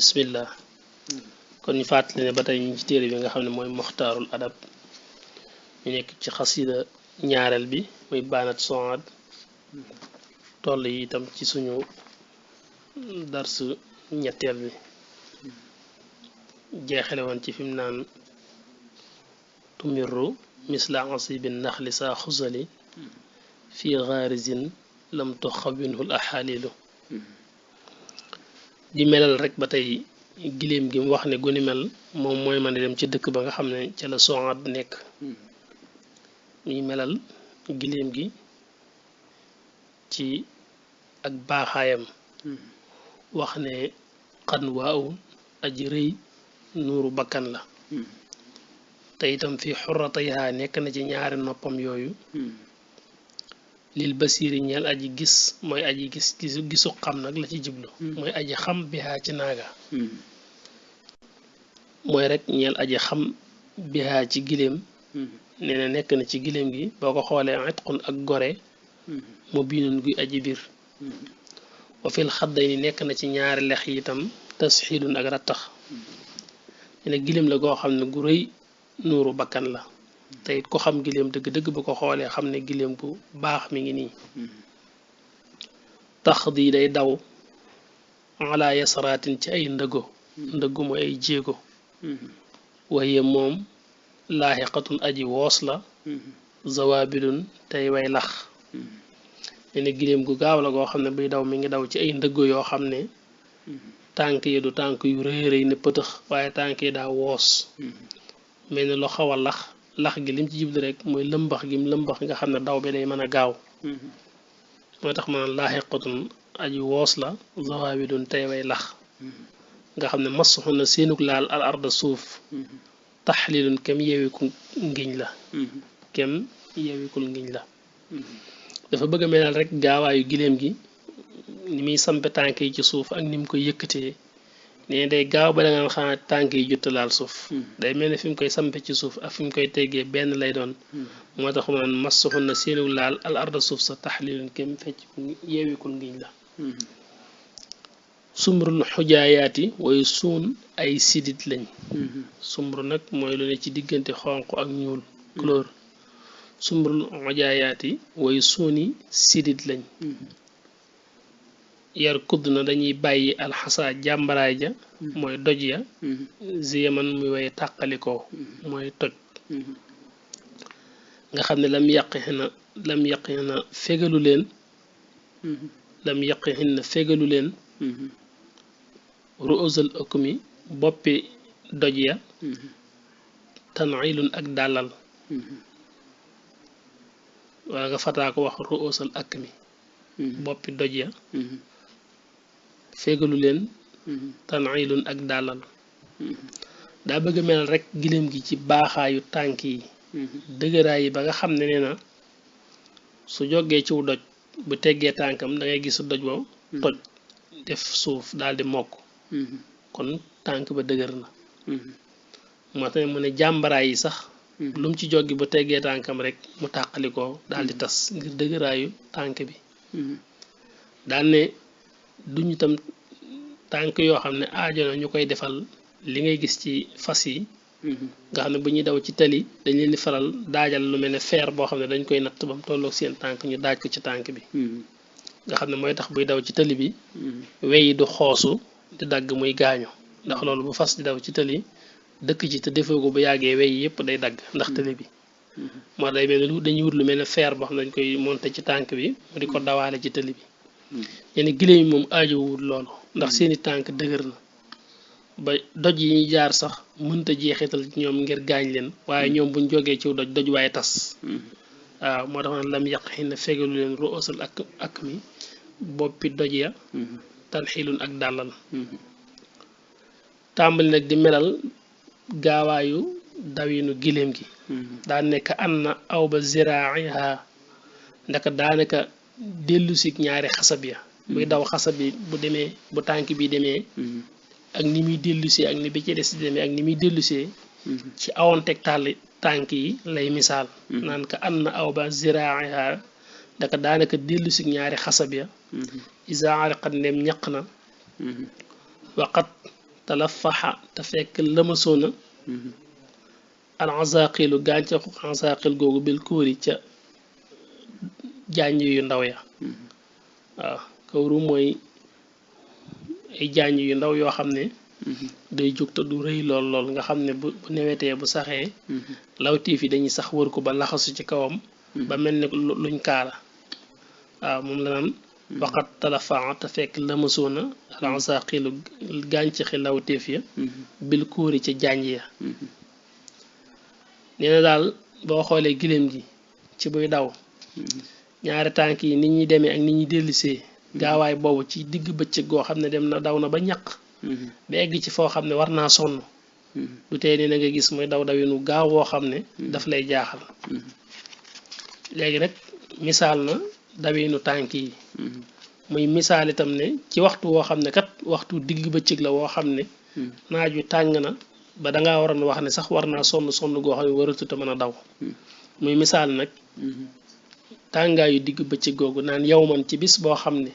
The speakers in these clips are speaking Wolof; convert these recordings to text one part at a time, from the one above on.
bismillah kon ñu fàttali ne ba tey ñu ci téere bi nga xam ne mooy muxtaarul adab ñu nekk ci xasida ñaareel bi muy baanat soad toll yi itam ci suñu darsu ñetteel bi jeexale woon ci fi mu naan tumirru misla asibin naxli saa xusali fi gaarizin lam tuxawinhu l axaalilu di melal rek ba tey giléem gi mu wax ne guni mel moom mooy mën a dem ci dëkk ba nga xam ne ca la soad nekk ñuy melal giléem gi ci ak baaxaayam wax ne xan waaw aji rëy nuuru bakkan la te itam fi xurratayha nekk na ci ñaari noppam yooyu lil basiiri ñeel aji gis mooy aji gisu xam nag la ci jublu mooy aji xam bihaa ci naaga mooy rek ñeel aji xam bihaa ci giléem nee na nekk na ci giléem gi boo ko xoolee itqun ak gore mu biinun guy aji biir wa fil xadday ni nekk na ci ñaari lex yi itam tasxiilun ak rattax nee na giléem la goo xam ne gu rëy nuuru bakkan la te it ko xam giléem dëgg-dëgg bu ko xoolee xam ne giléem gu baax mi ngi nii tax di day daw ala yasaraatin ci ay ndëggu mooy ay jéego waaye moom laaxiqatun aji woos la zawabidun tey way lax nee na giléem gu gaaw la goo xam ne buy daw mi ngi daw ci ay ndëggu yoo xam ne tànk yi du tànk yu rëy rëy ne pëtëx waaye tànk yi daa woos mel ne lu xaw a lax gi lim ci jublu rek mooy lëmbax gi lëmbax nga xam ne daw bi day mën a gaaw moo tax maanaam laaxiqatun aji woos la zawabidun tey way lax nga xam ne masuxu na seenug laal al arda suuf taxlilun kem yeewiku ngiñ la kem yeewikul ngiñ la dafa bëgg a melal rek gaawaayu giléem gi ni muy sampe tànk yi ci suuf ak ni mu koy yëkkatee nee day gaaw ba da nga xam tànk yi jutta laal suuf day mel ne fi mu koy sampe ci suuf ak fi mu koy teggee benn lay doon moo tax man masuxu na seenug laal al arda suuf sa taxlilun kem fecc yeewikul ngiñ la sumrul xujaayaati way suun ay sidit lañ sumru nag mooy lu ne ci diggante xonq ak ñuul couleur sumrul xujaayaati way suuni sidit lañ yar kudd na dañuy bàyyi alxasa jàmbaraay ja mooy doj ya ziyaman muy way tàqalikoo mooy toj nga xam ne lam yaqi na fegalu leen ru'usal akmi boppi doj ya tanilun ak dàllal wala nga fataa ko wax ru'usal akmi boppi doj ya fegalu leen tanilun ak dàllal daa bëgg mel rek giléem gi ci baaxaayu tànk yi dëgëraay yi ba nga xam ne nee na su jógee ciw doj bu teggee tànkam da ngay gis doj boobu toj def suuf daal di mokk kon tànk ba dëgër na moo tax mu ne jàmbaraay yi sax lu mu ci joggi bu teggee tànkam rek mu tàqalikoo daal di tas ngir dëgëraayu tànk bi daal ne duñu tam tànk yoo xam ne aajo na ñu koy defal li ngay gis ci fas yi nga xam ne bu ñuy daw ci tali dañ leen di faral daajal lu mel ne fer boo xam ne dañ koy natt ba mu tolloog seen tànk ñu daaj ko ci tànk bi nga xam ne mooy tax buy daw ci tali bi wey yi du xoosu di dagg muy gaañu ndax loolu bu fas di daw ci tali dëkk ci te defoo ko bu yàggee wey yëpp day dagg ndax tali bi moo day mel ne dañuy wut lu mel ne fer boo xam ne dañ koy monté ci tànk bi mu di ko dawaale ci tali bi ñenn giléem yi moom aajo wut loolu ndax seeni tànk dëgër na ba doj yi ñuy jaar sax mënta jeexital ci ñoom ngir gaañ leen waaye ñoom buñ jógee ci doj waaye tas waaw moo tax lam yàq xi na fegalu leen ru'usal ak mi boppi doj ya tanxilun ak dàllal tàmbali nag di melal gaawaayu dawinu giléem gi daa nekk an na aw ba ziraiha ndaka daanaka dellusik ñaari xasab ya buy daw xasab bi bu tànk bi demee ak ni muy dellusee ak ni bi ci des di demee ak ni muy dellusee ci awonteg tànk yi lay misaal naan ka an na aw ba ziraiha ndaka daanaka dellusik ñaari xasab ya isa araqat ndem ñaq na waqat talafaxa te fekk lëmasoona al azaqilu gàncaxu azaqil googu bil kóori ca janj yu ndaw ya waaw kawru mooy ay janj yu ndaw yoo xam ne day jóg te du rëy lool lool nga xam ne bu newetee bu saxee lawtiif yi dañuy sax wër ko ba laxasu ci kawam ba mel ni luñ kaala waaw moom la naan waqat talafaa te fekk lëmasoona al azaqilu gàncaxi lawtiif ya bil kóori ca janj ya nee na daal boo xoolee giléem gi ci buy daw ñaari tànk yi nit ñuy demee ak nit ñuy dellisee gaawaay boobu ci digg bëccëg goo xam ne dem na daw na ba ñaq ba egg ci foo xam ne war naa sonn du tee ni na nga gis muy daw dawinu gaaw woo xam ne daf lay jaaxal léegi rek misaal na dawinu tànk yi muy misaal itam ne ci waxtu woo xam ne kat waxtu digg bëccëg la woo xam ne naaj wi tàng na ba dangaa waroon wax ne sax war naa sonn goo xam ne waratuta mën a daw muy misaal nag tàngaayu digg bëccëg googu naan yow man ci bis boo xam ne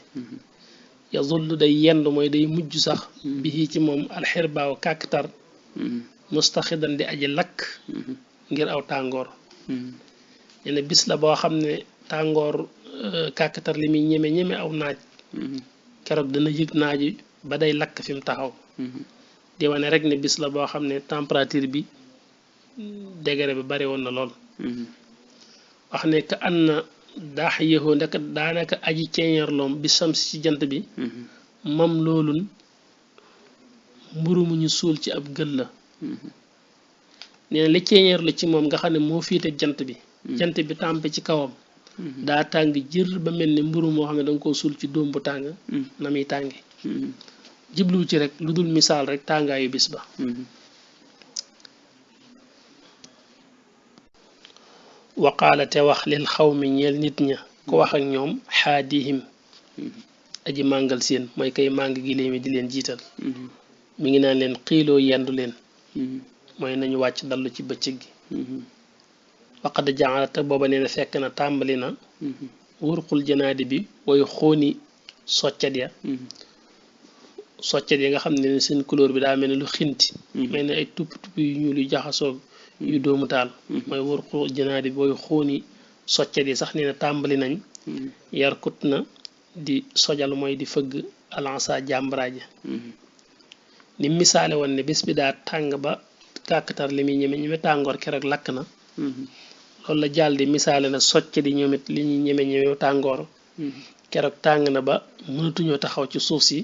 yazullu day yendu mooy day mujj sax bi ci moom alxirbaaw kàkkatar mustaxidan di aji lakk ngir aw tàngoor ñene bis la boo xam ne tàngoor kàkkatar li muy ñeme aw naaj keroog dana yëg naaj ba day lakk fi mu taxaw di wane rek ne bis la boo xam ne température bi degré bi bari woon na lool wax ne ka an na daax yéexoo ndek daanaka aji ceeñeerloom bi sams ci jant bi mam loolun mburu mu ñu suul ci ab gël la nee na li ceeñeer la ci moom nga xam ne moo fiite jant bi tàmpe ci kawam daa tàng jër ba mel ni mburu moo xam ne danga ko suul ci dóom bu tàng na muy tànge jiblu ci rek lu dul misaal rek tàngaayu bis ba waqaala te wax lil xaw mi ñeel nit ña ko wax ak ñoom xaadihim aji màngal seen mooy kay màng giléem yi di leen jiital mi ngi naan leen xiiloo yendu leen mooy nañu wàcc dallu ci bëccëg gi waqad jaala te booba nee na fekk na tàmbali na wurqul janaadi bi way xóoni soccet ya nga xam ne seen couleur bi daa mel ne lu xinti mel ne ay tupp yu ñuul yu jaxasoo yu doomu taal mooy wurqul janaadi bi way xóoni soccet yi sax nee na tàmbali nañ yarkut na di sojal mooy di fëgg alansa jàmbaraaja ni misaale woon ne bés bi daa tàng ba kàkkatar li muy ñeme tàngoor keroog lakk na loolu la jàll di misaale na socce di ñoom it li ñuy ñeme tàngoor keroog tàng na ba mënatuñoo taxaw ci suuf si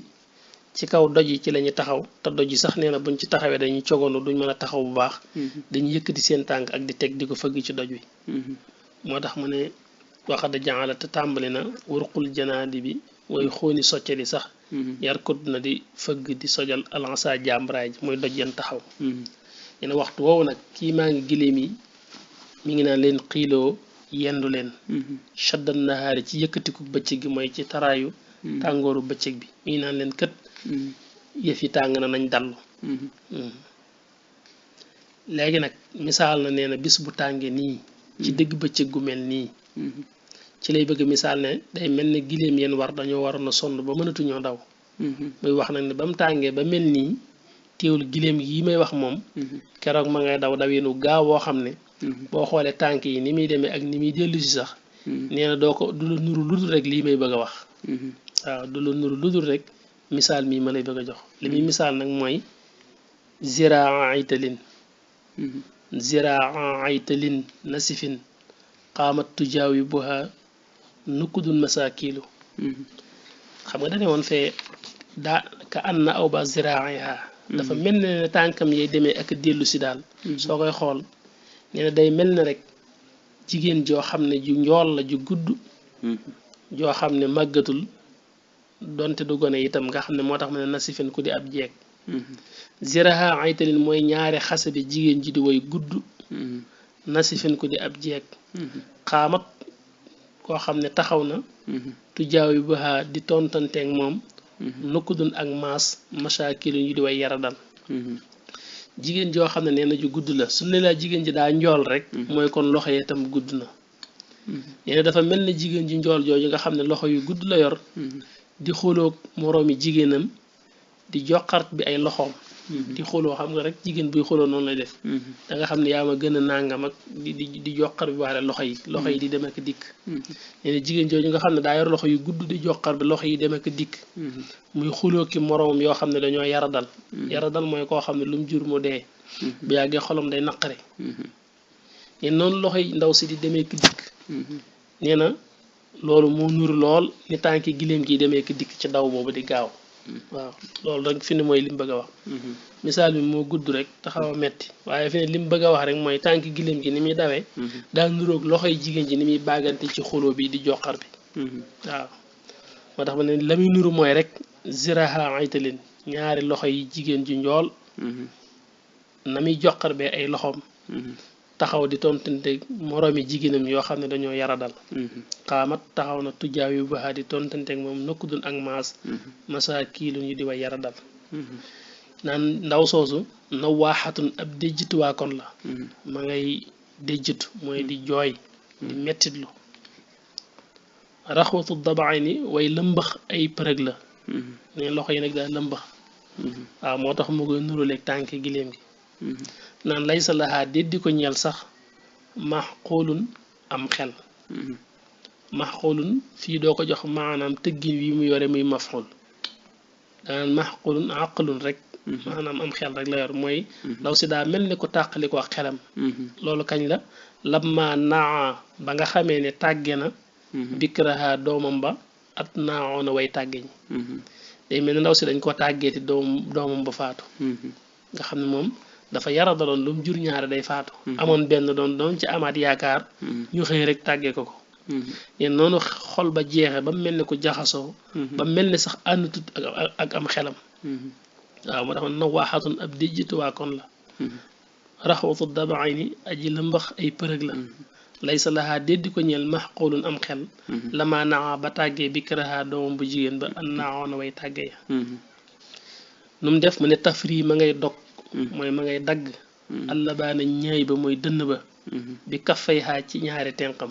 ci kaw doj yi ci lañuy taxaw te doj yi sax nee na buñ ci taxawee dañuy cogoonu duñ mën a taxaw bu baax dañuy yëkkati seen tànk ak di teg di ko fëgg ci doj wi moo tax mu ne waxada jaala te tàmbali na wurqul janaadi bi way xóoni socce di sax yarkut na di fëgg di sojal alansa jàmbaraay ji muy doj yan taxaw yene waxtu woowu nag kii maa ngi giléem yi mi ngi naan leen xiiloo yendu leen shaddan nahaari ci yëkkatiku bëccëg gi mooy ci taraayu tàngooru bëccëg bi mi ngi naan leen kët yëf yi tàng na nañ dallu léegi nag misaal na nee na bis bu tàngee nii ci digg bëccëg gu mel nii ci lay bëgg misaal ne day mel ne giléem yeen war dañoo waroon a sonn ba mënatuñoo daw muy wax nag ne ba mu tàngee ba mel nii teewul giléem yi may wax moom keroog ma ngay daw dawinu gaaw boo xam ne boo xoolee tànk yi ni muy demee ak ni muy dellu si sax nee na doo ko du la nuru ludul rek lii may bëgg a wax waaw du la nuru ludul rek misaal mii ma lay bëgg a jox li muy misaal nag mooy ziraa aytalin nasifin qaamat tujaawi buha nukkudun masaakilu xam nga dane woon fee daa ka an na aw ba ziraiha dafa mel ne tànkam yay demee ak dellu si daal soo koy xool nee na day mel ne rek jigéen joo xam ne ju njool la ju gudd joo xam ne màggatul donte du gone itam nga xam ne moo tax ma ne nasifin ku di ab jeeg ziraha aytalin mooy ñaari xase bi jigéen ji di way gudd nasifin ku di ab jeeg xaamat koo xam ne taxaw na tu jaawi baha di tontanteeg moom nukkudun ak maas masaakilu ñu di way yaradal jigéen joo xam ne nee na ju gudd la su ne laa jigéen ji daa njool rek mooy kon loxo yi itam gudd na nee na dafa mel ne jigéen ji njool jooju nga xam ne loxo yu gudd la yor di xooloog moroomi jigéenam di joxart bi ay loxoom di xuloo xam nga rek jigéen buy xuloo noonu lay def da nga xam ne yaa ma gën a nàngam ak di joxar bi waale loxo yi di dem ak dikk nee na jigéen jooju nga xam ne daa yor loxo yu gudd di joxar bi loxo yi dem ak dikk muy xuloo ki moroom yoo xam ne dañoo yaradal mooy koo xam ne lu mu jur mu dee bu yàggee xolam day naqare nee noonu loxo yi ndaw si di demee ki dikk nee na loolu moo nuru lool ni tànki giléem gi demee ki dikk ci daw boobu di gaaw waaw loolu rek fi ne mooy lim bëgg a wax misaal bi moo gudd rek te xaw a metti waaye fi ne lim bëgg a wax rek mooy tànki giléem gi ni muy dawee daa nuroog loxoy jigéen ji ni muy baagante ci xuloo bi di joxar bi waaw moo tax ma ne la muy nuru mooy rek ziraha aytalin ñaari loxo yi jigéen ju njool na muy joxar bee ay loxoom taxaw di tontante moroomi jigéenam yoo xam ne dañoo yaradal xaamat taxaw na tujjaaw yu baax di tontanteeg moom nokkudun ak maas masa kiilu ñu di way yaradal naan ndaw soosu na waaxatun ab déjjituwaa kon la ma ngay déjjitu mooy di jooy di mettitlu raxwatu dabaay ni way lëmbax ay përëg la ne loxo yi nag daal lëmbax waaw moo tax mu koy nuruleeg tànki giléem gi naan lay sa laxaa déddi ko ñeel sax max xoolun am xel max xoolun fii doo ko jox maanaam tëggin wi mu yore muy mafxul danaan max xoolun àqalun rek maanaam am xel rek la yor mooy ndaw si daa mel ni ko tàqali ko ak xelam loolu kañ la lamma naa ba nga xamee ne tàgge na bikraha doomam ba at naawoon a way tàgge ñi day mel ni ndaw si dañ ko tàggeeti doomam ba faatu nga xam ne moom dafa yaradaloon lu mu jur ñaare day faatu amoon benn doon ci amaat yaakaar ñu xëy rek tàggee ko yéen noonu xol ba jeexe ba mel ni ko jaxasoo ba mel ni sax àndutut ak am xelam waaw moo tax na waaxatun ab déjjituwaa kon la raxwatu dabaay ni aji la mbax ay përëg la lay sa laxaa déddi ko ñeel max xoolun am xel lama naa ba tàggee bi këraxaa doomam bu jigéen ba an naawoon a way tàggee ya nu mu def mu ne tafri ma ngay dog mooy ma ngay dagg alla baana ñaay ba mooy dënn ba bi kaffay xaa ci ñaari tenqam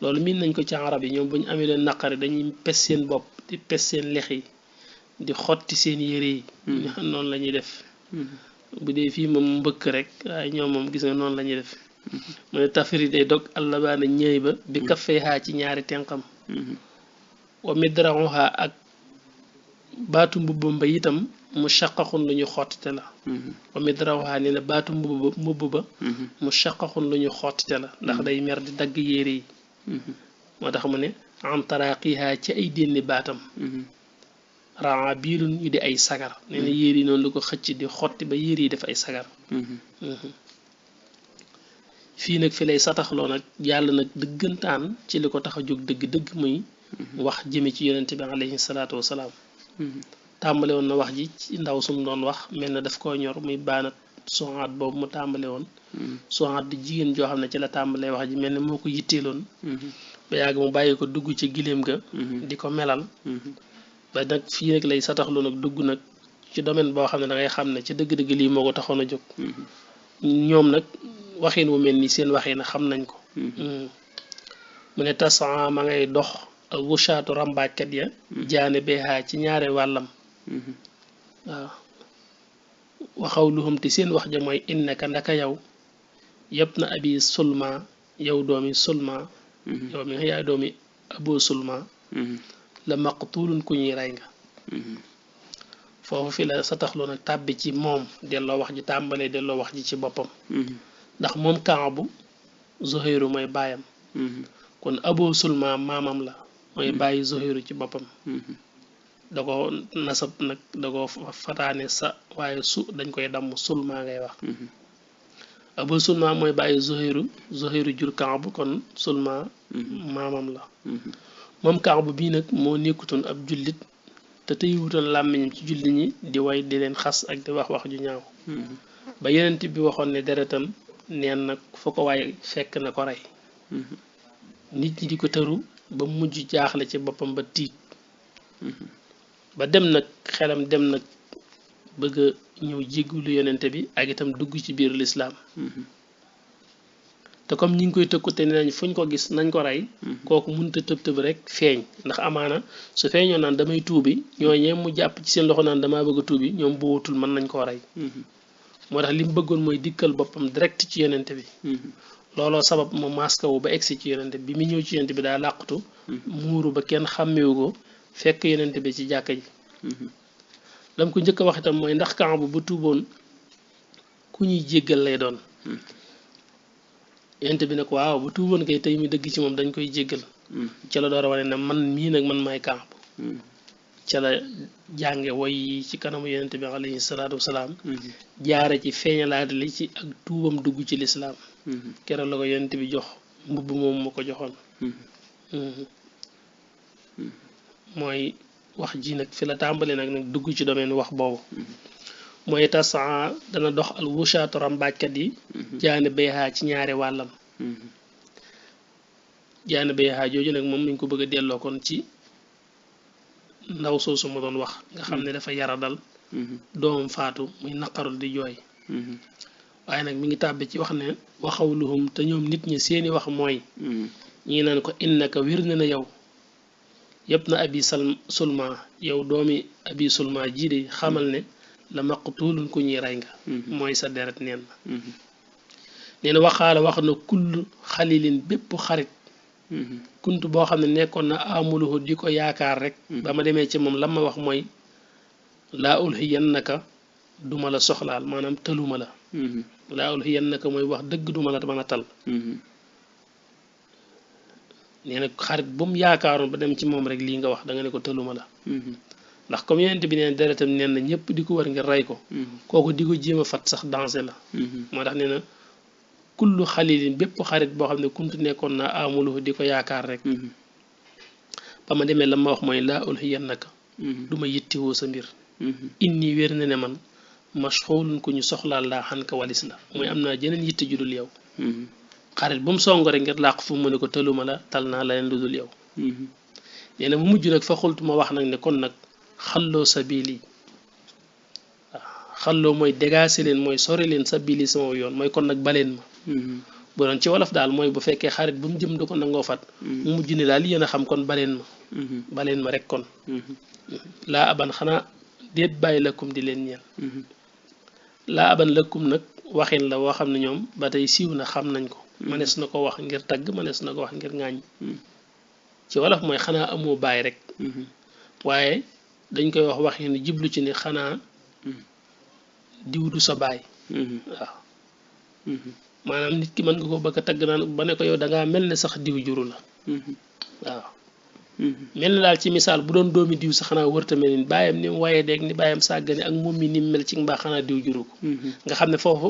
loolu miin nañ ko ci arab yi ñoom bu ñu amee leen naqari dañuy pes seen bopp di pes seen lex yi di xotti seen yére yi noonu la ñuy def bu dee fii moom mbëkk rek waaye ñoom moom gis nga noonu la ñuy def mu ne tafri day dog alla baana ñaay ba bi kaffay xaa ci ñaari tenqam wa midrauha ak baatu mbubbam ba itam mu shaqaxun lu ñu xottite la wa midrauha ni la baatu mbubb ba mu shaqaxun lu ñu xottite la ndax day mer di dagg yére yi moo tax mu ne am taraqiha ci ay dénni baatam raa biilun yu di ay sagar nee na yére yi noonu lu ko xëcc di xotti ba yére yi def ay sagar fii nag fi lay sataxloo nag yàlla nag dëggantaan ci li ko tax a jóg dëgg-dëgg muy wax jëme ci yonente bi alayhi salaatu wasalaam tàmbale woon na wax ji ci ndaw sum doon wax mel na daf koo ñor muy baanat soxaat boobu mu tàmbale woon soxaat di jigéen joo xam ne ci la tàmbalee wax ji mel ne moo ko yitteeloon ba yàgg mu bàyyi ko dugg ci giléem ga di ko melal ba nag fii nag lay sataxlu nag dugg nag ci domaine boo xam ne da ngay xam ne ci dëgg-dëgg lii moo ko taxoon a jóg ñoom nag waxin wu mel ni seen waxin na xam nañ ko mu ne tasan ma ngay dox ak wushaatu rambaajkat ya jaane beexaa ci ñaari wàllam waaw waxaw luxum te seen wax ja mooy innaka ndaka yow yëpp na abi sulma yow doomi sulma yow mi nga yaay doomi abo sulma la maqtulun ku ñuy rey nga foofu fi la sa taxlu nag tàbbi ci moom delloo wax ji tàmbalee delloo wax ji ci boppam ndax moom Kaabu Zuhayru mooy baayam kon abo sulma maamam la mooy bàyyi Zuhayru ci boppam da ko nasab nag da ko fataane sa waaye su dañ koy damm sulma ngay wax abo sulma mooy bàyyi Zuhayru jur Kaabu kon sulma maamam la moom Kaabu bii nag moo nekkutoon ab jullit te tey wutoon làmmiñam ci jullit ñi di way di leen xas ak di wax wax ju ñaaw ba yenent bi waxoon ne deretam neen nag foo ko waaye fekk na ko rey nit ñi di ko tëru ba mujj jaaxle ci boppam ba tiit ba dem nag xelam dem nag bëgg a ñëw jéggulu yonente bi ak itam dugg ci biir lislaam te comme ñi ngi koy tëkku te nañ fuñ ko gis nañ ko rey kooku mënut a tëb rek feeñ ndax amaana su feeñoo naan damay tuubi ñooñee mu jàpp ci seen loxo naan damaa bëgg a tuubi ñoom bu wutul mën nañ koo rey moo tax li mu bëggoon mooy dikkal boppam direct ci yonente bi looloo sabab mu maska wu ba egsi ci yonente bi mu ñëw ci yonente bi daa làqatu muuru ba kenn xàmmewu ko fekk yonente bi ci jàkka ji lam ko njëkk a wax itam mooy ndax Kaab bu tuuboon ku ñuy jéggal lay doon yonente bi ne ko waaw bu tuuboon kay tey mi dëgg ci moom dañ koy jéggal ca la door a wane ne man mii nag man maay Kaab ca la jànge woy yi ci kanamu yonente bi alayhi salaatu wasalaam jaare ci feeñalaate li ci ak tuubam dugg ci lislaam keroog la ko yonente bi jox mbubb moom ma ko joxoon mooy wax ji nag fi la tàmbali nag dugg ci domaine wax boobu mooy tasaa dana dox al wushaatu rambaajkat yi jaani bayhaa ci ñaari wàllam jaani bayhaa jooju nag moom nañ ko bëgg a delloo kon ci ndaw soosu ma doon wax nga xam ne dafa yara dal doomam faatu muy naqarul di jooy waaye nag mi ngi tàbbi ci wax ne waxawluhum te ñoom nit ñi seeni wax mooy ñi naan ko innaka wir na na yow yëpp na abi sulma yow doomi abi sulma jii de xamal ne la maqtuulun ku ñuy rey nga mooy sa deret neen na nee na waxaala wax na kull xalilin bépp xarit kunt boo xam ne nekkoon na amuluhu di ko yaakaar rek ba ma demee ci moom la ma wax mooy laa ulhiyannaka duma la soxlaal maanaam tëluma la laa ulhiyannaka mooy wax dëgg duma la mën a tal nee na xarit bu mu yaakaaroon ba dem ci moom rek lii nga wax da nga ne ko tëluma la ndax comme yonent bi neen deretam neen na ñëpp di ko war ngir rey ko kooku di ko jéem a fat sax dansé la moo tax nee na kullu xalilin bépp xarit boo xam ne kuntu nekkoon naa amuluhu di ko yaakaar rek ba ma demee la ma wax mooy laa ulhiyannaka du ma yittewoo sa mbir inni wér na ne man mashxulun ku ñu soxlaal laa xan ka walis la mooy am naa jeneen yitte ju dul yow xarit bu mu song rek ngir làq fu mu ne ko tëluma la tal naa la leen lu dul yow nee na mu mujj nag fa xultu ma wax nag ne kon nag xalloo sabili waaw xalloo mooy dégaase leen mooy sori leen sabili sama yoon mooy kon nag baleen ma bu doon ci wolof daal mooy bu fekkee xarit bu mu jëm du ko nangoo fat mu mujj ne daal yéen a xam kon baleen ma rek kon laa aban xanaa déet bàyyi lëkkum di leen ñeel laa aban lëkkum nag waxin la woo xam ne ñoom ba tey siiw na xam nañ ko mënees na ko wax ngir tagg mënees na ko wax ngir ŋaañ ci wolof mooy xanaa amoo bàyyi rek waaye dañ koy wax waxin jiblu ci ni xanaa diw du sa baay waaw maanaam nit ki mën nga ko bëgg a tagg naan ba ne ko yow dangaa mel ne sax diw juru la waaw mel na daal ci misaal bu doon doomi diw sax xanaa wërta mel ni bàyyam ni mu wayee deeg ni bàyyam sàggane ak moom mi ni mu mel ci mbaa xanaa diw juru ko nga xam ne foofu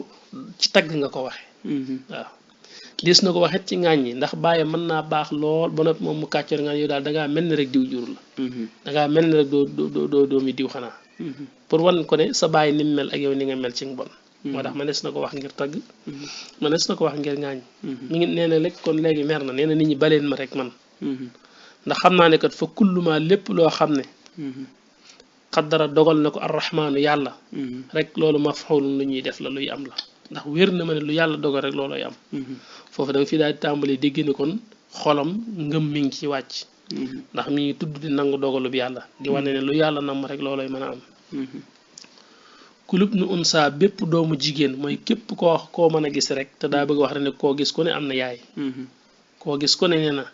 ci tagg nga ko waxe waaw des na ko waxet ci ŋaañ ñi ndax bàyyam mën naa baax lool ba noppi moom mu kàccoor nga yow daal dangaa mel ni rek diw juru la dangaa mel ni rek doo doomi diw xanaa pour wan ko ne sa bàyyi ni mu mel ak yow ni nga mel ci bon moo tax mënees na ko wax ngir tagg mënees na ko wax ngir ŋaañ mi ngi nee na rek kon léegi mer na nee na nit ñi baleen ma rek man ndax xam naa ne kat fa kulluma lépp loo xam ne xaddara dogal na ko arrahmaanu yàlla rek loolu mafxulun lu ñuy def la luy am la ndax wér na ma ne lu yàlla dogal rek looloy am foofu da nga fi daal di tàmbali dégg ne kon xolam ngëm mi ngi ci wàcc ndax mi ngi tudd di nangu dogalub yàlla di wane ne lu yàlla nam rek looloy mën a am kulub nu unsa bépp doomu jigéen mooy képp koo mën a gis rek te daa bëgg wax rek ne koo gis ku ne am na yaay koo gis ku ne nee na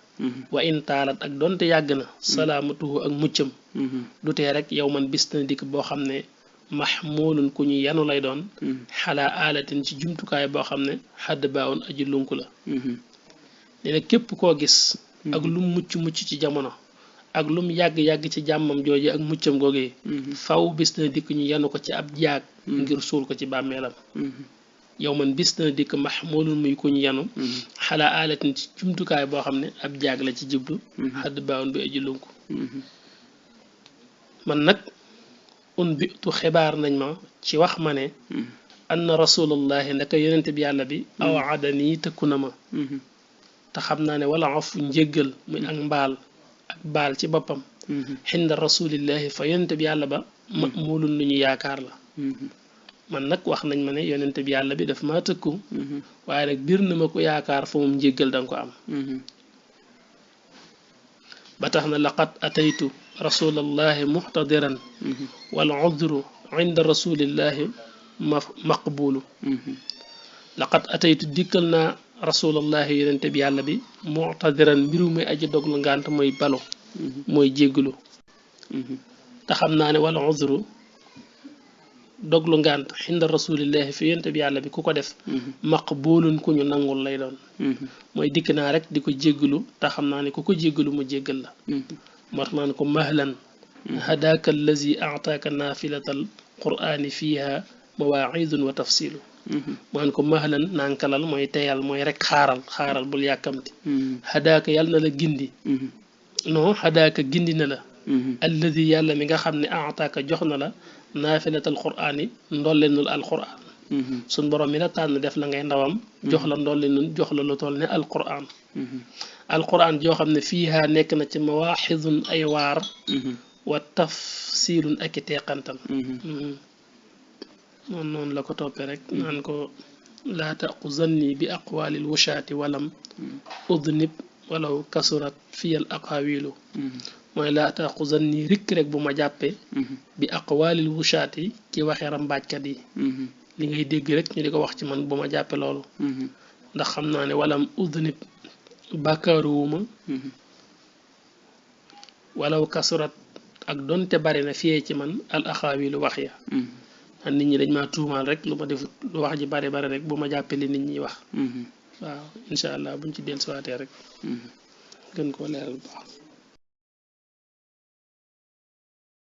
wa in taalat ak donte yàgg na salaamatuhu ak muccam du tee rek yow man bis na dikk boo xam ne mahmulun ku ñu yanu lay doon xalaa aalatin ci jumtukaay boo xam ne xadd baawoon aji lunku la nee na képp koo gis ak lum mucc ci jamono ak lum yàgg-yàgg ci jàmmam jooje ak muccam googee faw bis na dikk ñu yanu ko ci ab jaag ngir suul ko ci bàmmeelam yow man bis na dikk mahmulun muy ku ñu yanu xalaa aalatin ci jumtukaay boo xam ne ab jaag la ci jiblu xadd baawoon bi aji lunku man nag un bitu xibaar nañ ma ci wax ma ne anna rasulullahi ndaka yonente bi yàlla bi awaadanii tëkku na ma te xam naa ne wala afu njéggal muy ak mbaal ak baal ci boppam xinda rasulillahi fa yonente bi yàlla ba mamulun lu ñu yaakaar la man nag wax nañ ma ne yonente bi yàlla bi daf maa tëkku waaye nag bir na ma ko yaakaar fa moom njéggal danga ko am ba tax na laqad ataytu rasulallahi muxtadiran wal udru inda rasulillahi maqbulu laqad ataytu dikkal naa rasulallahi yonente bi yàlla bi muxtadiran mbiru muy aji doglu ngànt mooy balo mooy jéggalu te xam naa ne wal udru doglu ngànt inda rasulillahi fi yonente bi yàlla bi ku ko def maqbulun ku ñu nangul lay doon mooy dikk naa rek di ko jéggalu te xam naa ne ku ko jéggalu mu jéggal la moo tax naan ko mahlan hadaaka allazi ataaka nafilatal qur'ani fiha mawaidun wa tafsilu maan ko mahlan nankalal mooy teyal mooy rek xaaral bul yàkkamti hadaaka yàlla na la gindi non hadaaka gindi na la allazi yàlla mi nga xam ne ataaka jox na la naafilatal qur'ani ndollenul alquran suñ borom mi la tànn def la ngay ndawam jox la ndollenul jox la lu toll ne alquran alquran joo xam ne fiiha nekk na ci mawaaxidun ay waar wa tafsilun ak i teqantal noonu la ko toppee rek naan ko laa taquzanni bi aqwalil wushaati walam udnib walaw kasurat fiyal aqawilu mooy laa taquzanni rikk rek bu ma jàppee bi aqwalil wushaati ci waxee rambaajkat yi li ngay dégg rek ñu di ko wax ci man bu ma jàppe loolu ndax xam naa ne walam udnib bàkkaaruwuma walaw kasurat ak donte bari na fiyee ci man al axaawilu wax ya an nit ñi dañ maa tuumaal rek lu ma def lu wax ji bari rek bu ma jàppee li nit ñi wax waaw incha allah buñ ci dellusiwaatee rek gën koo leeral bu baax